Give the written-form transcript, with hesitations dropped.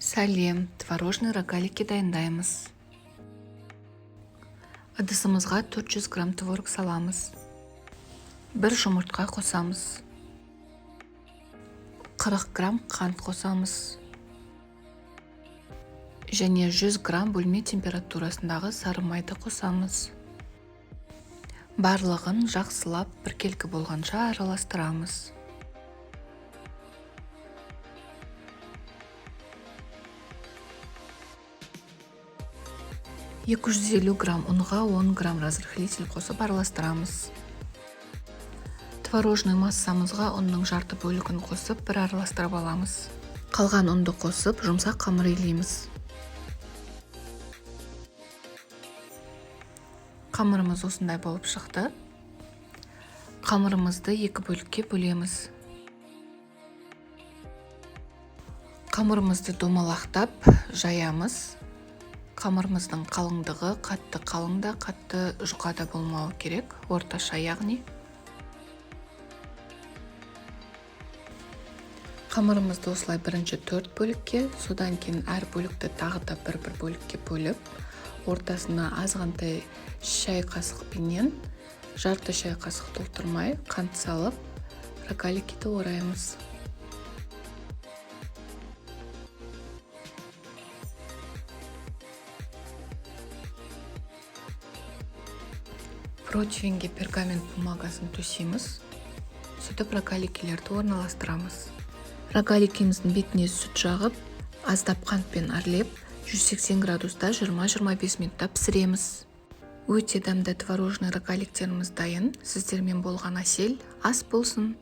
Сәлем! Творожный рогалики дайындаймыз. Ыдысымызға 400 грамм творог саламыз. Бір жұмыртқа қосамыз. 40 грамм қант қосамыз. Және 100 грамм бөлме температурасындағы сары майды қосамыз. Барлығын жақсылап біркелкі болғанша араластырамыз. 250 грамм ұнға 10 грамм разрыхлитель қосып араластырамыз. Творожный массамызға ұнның жарты бөлігін қосып, бір араластырып аламыз. Қалған ұнды қосып, жұмсақ қамыр илейміз. Қамырымыз осындай болып шықты. Қамырымызды екі бөлікке бөлеміз. Қамырымызды домалақтап жаямыз. Қамырымыздың қалыңдығы қатты қалың да, қатты жұқа да болмауы керек, орташа яғни. Қамырымызды осылай бірінші 4 бөлікке, содан кейін әр бөлікті тағы да бір-бір бөлікке бөліп, ортасына азғантай шай қасықпенен жарты шай қасық толтырмай қант салып, рогаликті ораймыз. Противеньге пергамент бумагасын төсейміз. Сөйтіп рогаликилерді орналастырамыз. Рогаликіміздің бетіне сүт жағып, аздап қантпен әрлеп, 180 градуста 20-25 минутта пісіреміз. Өте дәмді творожный рогаликтеріміз дайын. Сіздермен болған Әсел. Ас болсын!